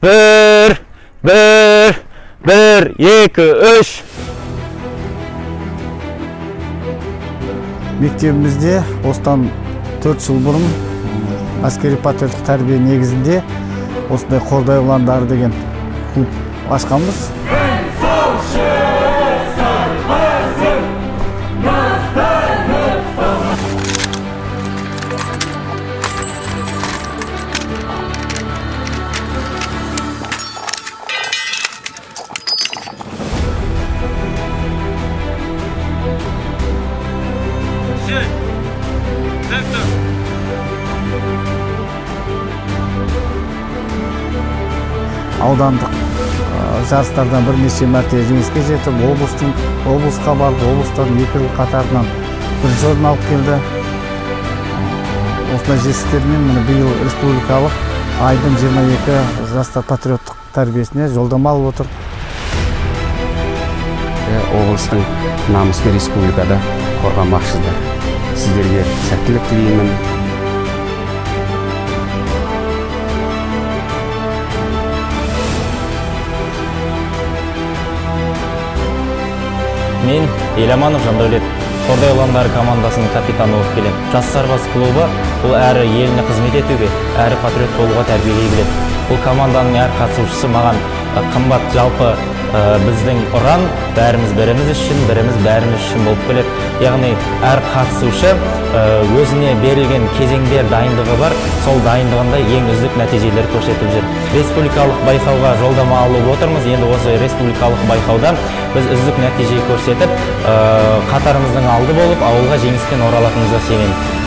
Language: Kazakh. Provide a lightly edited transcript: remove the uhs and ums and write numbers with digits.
1, 1, 1, 2, 3. Мектебімізде осыдан 4 жыл бұрын әскери патриоттық тәрбие негізінде осындай Қордай ұландары деген клуб ашқанбыз. Аудандық жарыстардан бірнеше мәрте жеңіске жетіп, облысқа барып, облыстан 2 жыл қатарынан бірінші орын алып келді. Осындай жетістіктермен міне биыл республикалық Айдын 22 жастар патриоттық тәрбиесіне жолдама алып отыр. Облыстың намысын республикада қорғамақшыздар. Сіздерге сәттілік тілеймін. Мен Еламанов Жандәулет, Қордай ұландары командасының капитаны болып келемін. Жас сарбаз клубы бұл әрі еліне қызмет етуге, әрі патриот болуға тәрбиелей біледі. Бұл команданың әр қатысушысы маған қымбат. Жалпы біздің ұран бәріміз біріміз үшін, біріміз бәріміз үшін болып келеді. Яғни әр қатысушы өзіне берілген кезеңдер дайындығы бар, сол дайындығында ең үздік нәтижелер көрсетіп жүр. Республикалық байқауға жолдама алып отырмыз. Енді осы республикалық байқауда біз үздік нәтиже көрсетіп, қатарымыздың алды болып, ауылға жеңіспен оралатынымызға сенемін.